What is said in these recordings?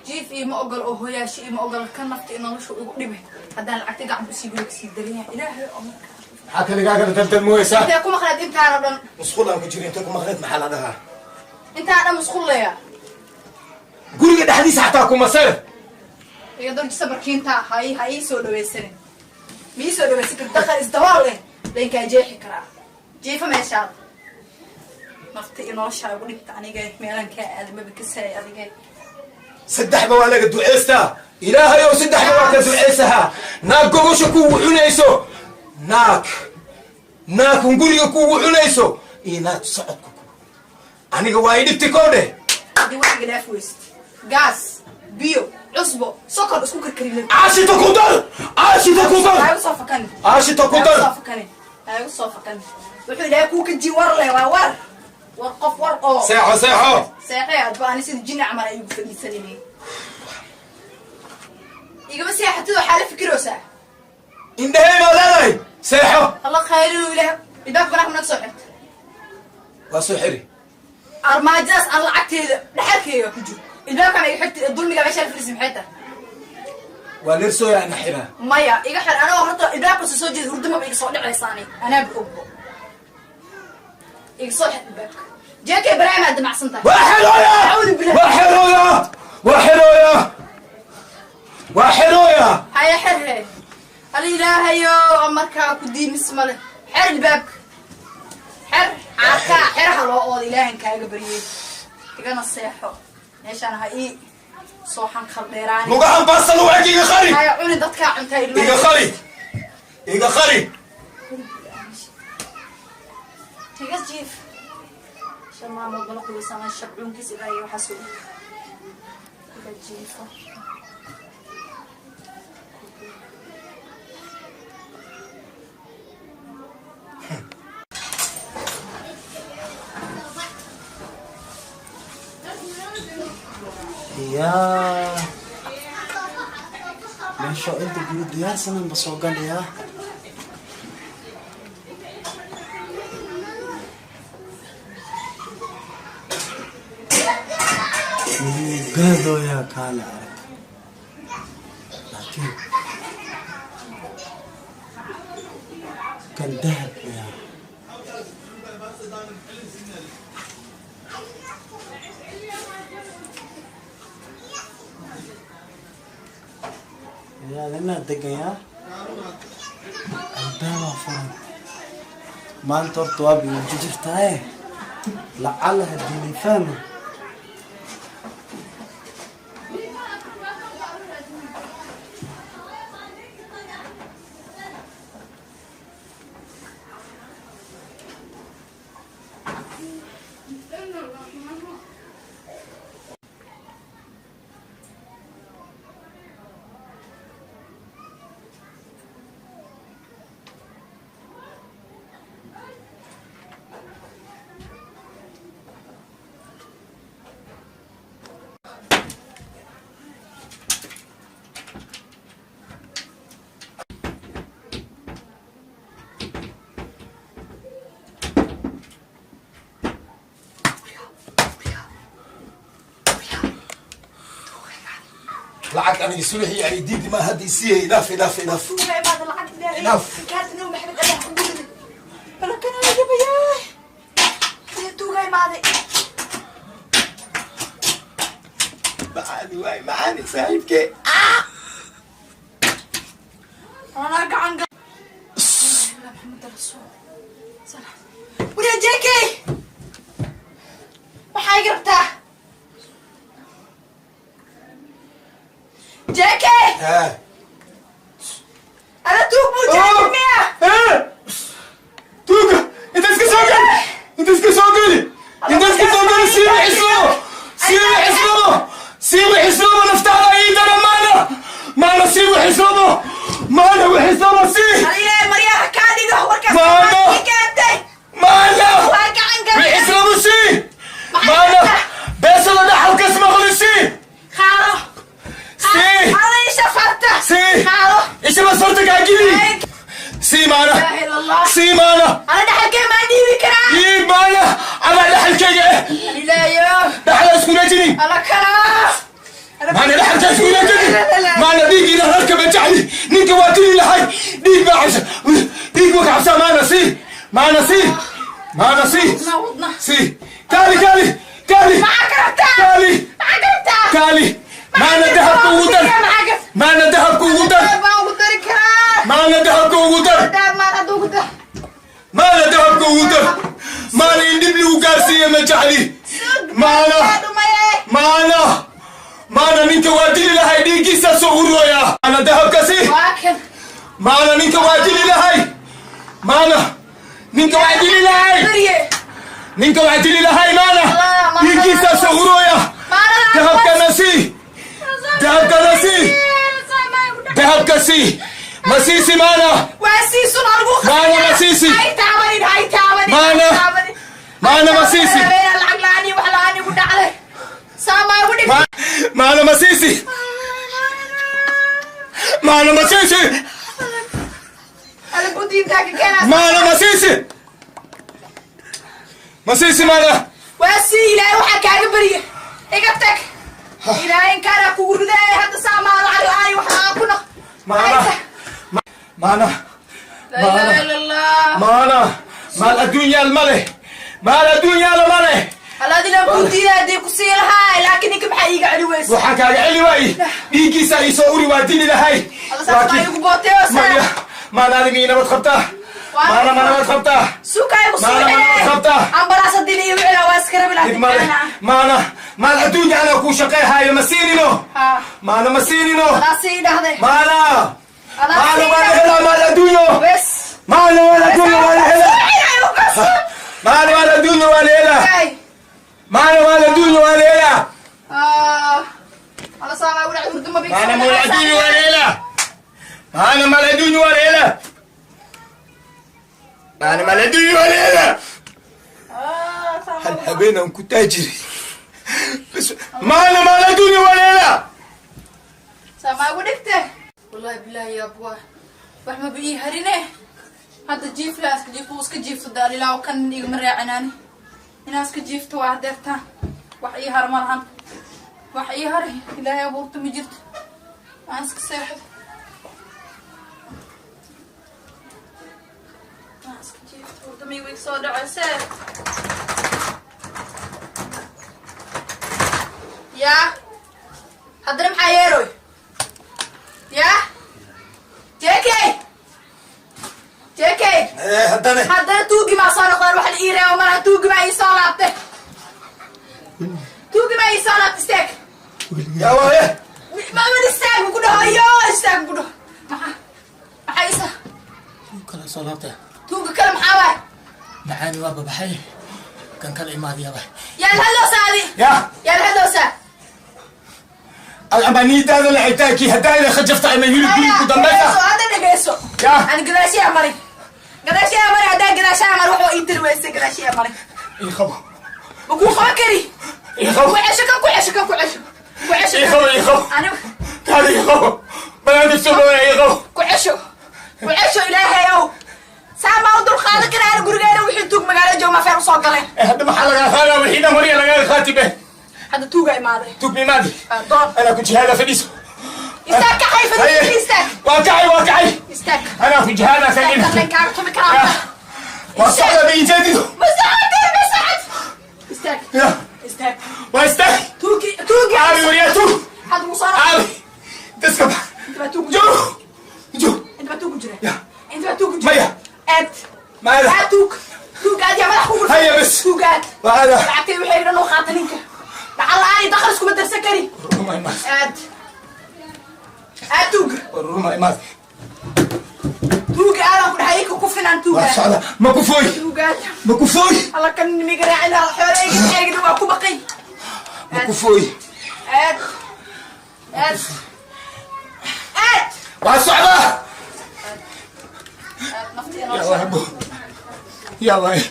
Jiif iima ogol oo hoyaasho iima ogol, ka nafta iyo nolosha igu dhibay. Haddaan lacagta gacan kusii guda kasii daran yahay, Ilaahay oo markaa. Maxaa kaligaagana daldalmooyeysaa? Intee ku maqneed intaana dhan? Musqul aan ku jira. Intee ku maqneed maxaa la dhahaa? Intaa dhan musqul leeya. Guriga dhexdiisa xataa kuma sare. Iga durjisa barkiinta, ha ii soo dhawaysanin. Ma ii soo dhawaysan karta? Dakal isdabaal leh laynkaa jeexi karaa. Jiifa meeshaada. Nafta iyo nolosha igu dhibta aniga, meelan kaa aada maba kasaay adiga. Saddexba waa laga duceystaa. Ilaahay ow, saddexba waa ka duceysahaa: naag gogosha kuugu cunayso, naag hunguriga kuugu cunayso iyo naag socodka ku. Aniga waa i dhibti kow dheh. Haddii wax iga dhaaf weysid, gaas, biyo, cusbo, sokor isku karkarin. Caashita ku dar, caashita ku dar. Ha igu soo fakani. Caashita ku Ha igu dar. soo fakani, ha igu soo fakani. Wuxuu Ilaahay kuu kaji war leh, waa war, war qof war oo. Seexo, seexo. Seexee adba. Ani sida jinni camal ay igu fadhiisanayeen. Igama seexatid, waxaa la fikiroosaa. Indhahey maa leedahay? Seexo. Allah khayrilu Ilaah. Ilbaabka banaanka naga soo xirta. Waa soo xiri. Armaajadaas aan lacagteeda dhaxalkeega ku jiro, ilbaabkan iga xirta. Dulmiga meesha la fadhiisa maxay tahay? Waa leersooya ina xiraa. Maya, iga xir. Anagoo horta ilbaabka soo jeeda, hurdamaba iga soo dhicaysaani. Anaaba ogbo, iga soo xir ilbaabka. Jeekay baraamaa damacsan tahay. Waa xirooya. Acuudu billah. Waa xirooya, waa xirooya, waa xirooya. Haya, xirhe. Hal Ilaahayo markaa ku diimis male. Xer ilbaabka, xer caarkaa xeraha loo ooda. Ilaahan kaaga baryey, igana seexo. Meeshaan ha ii soo xanqal dheeraani. Lugahan baastada u eg, iga qari. Haya, cuni dadkaa cuntaa ilmaha. Iga qari, iga qari. Iga jiif. 5 maalmood bala qubaysana shabcuunkiis ilaahay waxaas u iga jiifo. Yaa, meesha inta guri diyaarsanan ba soo galayaa. Gaadooyaa, kaale arag. Laakiin kan dahab yaa. Yaa inaad degayaa, albaabaa furan maanta. Horta waa biuji jirtaaye, lacala haddii lay fahmo. Lacag aniga sulixii ay diidi ma hadda isiiyey. Enough, enough, enough. Enough. Kaartinow Maxamed Allah ku gudubay. Balakana la gabayaay. Tuuga imaaday. Macaani waay, macaani saaxiibkee. Anaa gacan gal. Maxamed Rasuul. Wariya JK. Waxaa iga rabtaa? JK. Ada tuug buu jeedin miya? Tuuga inta iska soo geli, inta iska soo geli, inta iska soo geli. Siiba xislamo, siiba xislamo, siiba xislamo. Naftaada ii dara maana, maana siiba xislamo, maana wixislamo sii. Aliye maryaha kaa dhigo warkaas. Maama. Ii keentay. Maana. Waa gacan gal. Wixislamo sii, maana beesada dhaxalkas maqli sii. Qaado. Sii. Qaado isha farta. Sii. Qaado. Ishaba sarta kaa geli sii maana. La ilaha illa Allah. Sii maana. Ana dhaxalkee maan dhiibi karaa? Ii maana, adaa dhaxalkayga eh. Ilaayo. Dhaxla iskula jirin. Alla kana. Maana dhaxalkaas ila tegi. Maana dhiiggiina rarka ma jecli. Ninka waa dili lahay. Dhiig baa cabsa, dhiig buu ka cabsaa. Maana sii, maana sii, maana sii. Wadna, wadna. Sii, kaali, kaali, kaali. Maxaa ka rabtaa? Kaali. Maxaa ka rabtaa? Kaali, maana dahabka ugu dar. Maxaa ka Maana dahabka ugu dar. Baan ugu dari karaa. Maana dahabka ugu dar. Dahab maan hadda ugu dar. Maana dahabka ugu dar. Maana in dhib lagu gaarsiiye ma jecli, maana. Dhumaye. Maana, maana, ninka waa dili lahay, dhiiggiisa soo urooya. Maana, dahabka si. Waa kan. Maana, ninka waa dili lahay. Maana, ninka waa dili lahay. Barye. Ninka waa dili lahay, maana. Allah, Dhiiggiisa soo urooya. Maana. Dahabkana sii, dahabkana sii, dahabka sii. Ma siisi, maana? Waa siisun anigu. Maana, ma siisi. Hay taabanin, hay taabanin. Maana. Hay taabanin. Maana, ma siisi. Habeenaa lacag la'aan iyo wax la'aan igu dhacday. Saamaa igu dhig. Maana, ma siisi. Maana, ma siisi. Ala budiintaa ka keenaa. Maana, ma siisi, ma siisi, maana. Waa sii. Ilaahay waxaa kaaga barye, iga tag. Ilaahay inkaanaa kugu ridaaya. Hadda saamaa lacag la'aan iyo wax la'aan ku noq. Maana, maana. Laa ilaaha illa Allah. Maana, maal adduunyaal ma leh, maal adduunyaala ma leh. Alaad ilaan kuu diidaa haddii ku sii lahaa, laakiin ninka maxaa iiga celi weysa? Waxaan kaaga celi waaye, dhiiggiisa ii soo uri, waa dili lahay. Alla, saas maa igu bootay oo saa. Maya, maana, adiga ii nabad qabtaa? Maana, ma nabad qabtaa? Suukaa igu soo. Maana, ma nabad qabtaa? Ambalaas haddii la ii wici lahaa, waa iska rabi lahaa. Dhib male, maana. Maal adduunya anaa kuu shaqayhaayo, ma siinino? Ha. Maana, ma siinino? Adaa sii dhahday. Maana. Adaa Maana sii waa la dhahday. helaa maal adduunyo. Bes. Maana, maal adduunyo waa la helaa. Maana, maal adduunyo waa la helaa. Maana, maal adduunyo waa la helaa. Alla, saamaa igu dhacday, hurdo ma Maana, maal adduunyo waa la helaa. Maana, maal adduunyo waa la helaa. Maana, maal adduunyo waa la helaa. Hal habeenaan ku taajiri bas. Maana, maal adduunyo waa la helaa. Saamaa igu dhigte, wallahi bilahi. Ya buwa, wax maba ii harine. Hadda jiifla iska jiifto, iska jiifto daalilaaw. Kan igama raacinaani inaa iska jiifto waa hadeertaan. Wax ii har ma lahan, wax ii har Ilaahay abuurta ma jirto. Aan iska seexdo, aan iska jiifto. Hurdamay way soo dhacayse. Yaa, haddana maxaa yeeroy? Yaa JK, JK. Haddana? Haddana tuugi maa soo noqdeen. Wax la ii reebo malaha. Tuugi maa ii soo laabtay, tuugi maa ii soo laabtay. Istaag. Yaa waaye? Maaman, istaag ku dhaho iyo istaag ku dhaho. Maxaa isa Kala soo laabtay. Tuuga kale maxaa waay? Macaani waa babaxay, kan kala imaadiyaba. Yaa la hadloosaa adi? Yaa. Yaa la hadloosaa? Ama niidaada la xigtaakii haddaayna khajafta ama hilib guriga ku dambaysa. Dhegeyso, hadda dhegeyso. Yaa. Ani gadaashiyaa mari, gadaashiyaa mari. Haddaan gadaashaha mari, waxaa ii tiri weyse gadaashiyaa mari. Ii qabo. Ma kuu qaban kari. Ii qabo. Ku cesho kan, ku cesho kan, ku cesho, ku cesho. Ii qabo, ii qabo. Ani Kaali, ii qabo, banaanka soo dhawaa, ii qabo. Ku cesho, ku cesho. Ilaahay ow, saa maa u dul qaadan karaa ani gurigeena? Wixii tuug magaalo jooga maa feer usoo galeen. Eh, hadda maxaa lagaa qaadaa? Wixii dhan horiya lagaa qaatibe. Hadda tuuga imaaday. Tug mimaadi. Doon. Anaa ku jihaada, fadhiiso. Istaag, kaxay, fadhiiso, istaag. Waa kacay, waa kacay. Istaag. Anaa ku jihaada. Istaag. Kan Kan kaaga tumi karaa. Waa socda, ma ijeedido. Ma socotid, ma socot. Istaag. Ya. Istaag. Waa istaag. Tuugi, tuugi. Aabi, waryaa tug. Hadda wuu soo noqday. Aabi daska bax. Inta baa tuugu jira. Jo jo. Inta baa tuugu jira. Ya. Inta baa tuugu jira. Maya. Aad. Maada? Aad tuug, tuug aad. Yaa madax kugu. Haya, bas. Tuug aad. Waa aada. Lacagtay waxay dhan u qaata ninka. Lacag la'aan iyo dakhal iskuma darsan kari. Ruma imaad. Aad, aad tuuga. Ruma imaad. Tuuga aadan ku dhahay ku filan tuuga. Waa socda, ma ku fooy. Tuuga aad. Ma ku fooy. Alla, kan nimiga raacin xoolahayga eegna waa ku baqay. Ma ku fooy. Aad, aad, aad. Waa socdaa. Aad naftii. Ya wabo, ya waay.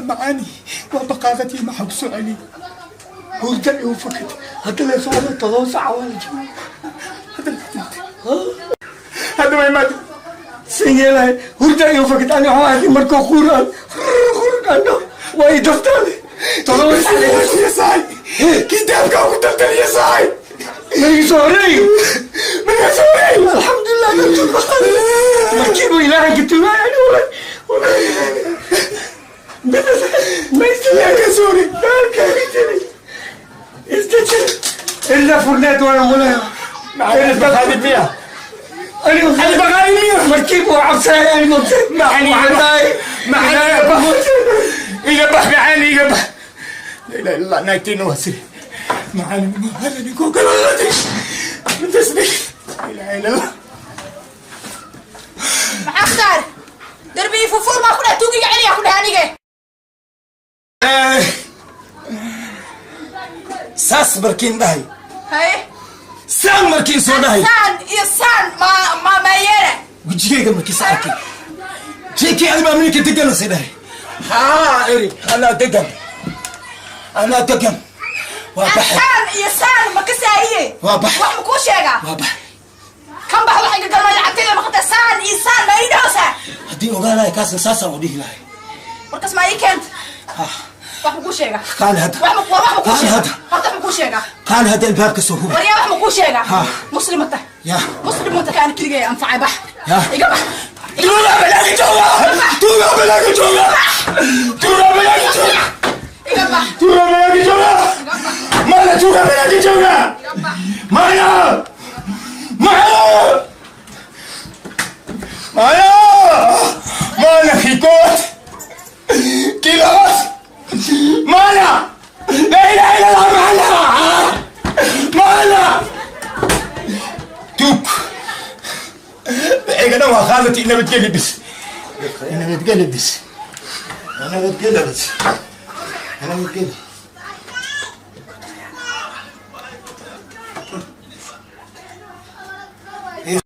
Macaani waa baqaaqatii, maxaa ku soo celiyey? Hurda igu fakatay. Hadda la socdo 7 saac waa la jooga. Hadda way imaatay, sin yeelahay. Hurda igu fakatay. Ani waxaan arkay markuu quuraan quurqandho. Way daftaade. Todoba kitaabkaa ku daldaliya saay. Maniga soo horeey, maniga soo horeey. Alxamdulilah, markiibu Ilaahay ka tugaayani. Walay إلا فرنات وأنا ولا Maxaa miya? أنا بغالي مركب وعبسة أنا معاني. معاني. Iga bax, macaani, iga bax. La ilaha illa Allah, naagteena waa siri. Macaani, macaani, ku kala intaas. La ilaha illa Allah. Maxaa ku daar darbi fufuur maa ku dheh? Tuugiga celiyaa ku dheh anige. Saas markiin dhahay. Haye. Saan markiin soo dhahay. Saan iyo saan ma yeela. Wejigayga markiisa arkay, "Jeki, adi baa minka degan?" si dhahay. Haa, eri, anaa degan, anaa degan. Waa baxay. Saan iyo saan ma ka saahiye? Waa baxay. Wax ma kuu sheegaa? Waa baxay. Kan bax, wax iga galmay lacagtayda maqata. Saan iyo saan ma ii dhahoosaa? Haddii ogaanahay kaasna saasaan u dhihi lahay. Markas ma ii keenta? Wax ma kuu sheegaa? Qaali hadda. Wax ma war, wax ma kuu Qaali sheegaa? Hadda. Horta wax ma kuu sheegaa? Qaali, hadda albaabka soo hubi. Waryaa, wax ma kuu sheegaa? Ha. Muslimata. Ya. Muslimata kaana keligay anfacay. Bax. Ya. Iga bax. Tuugaa banaanka jooga, tuugaa banaanka jooga, tuugaa banaanka jooga. Iga bax. Tuugaa banaanka jooga. Mana, tuugaa banaanka jooga. Mana, mana, mana, mana, xikood kilos mana. La ilaha illa Allah. Mana, mana, tuug iga dhan waa qaadatay. Nabadgelyo bis, nabadgelyo bis, nabadgelyo bis, nabadgelyo.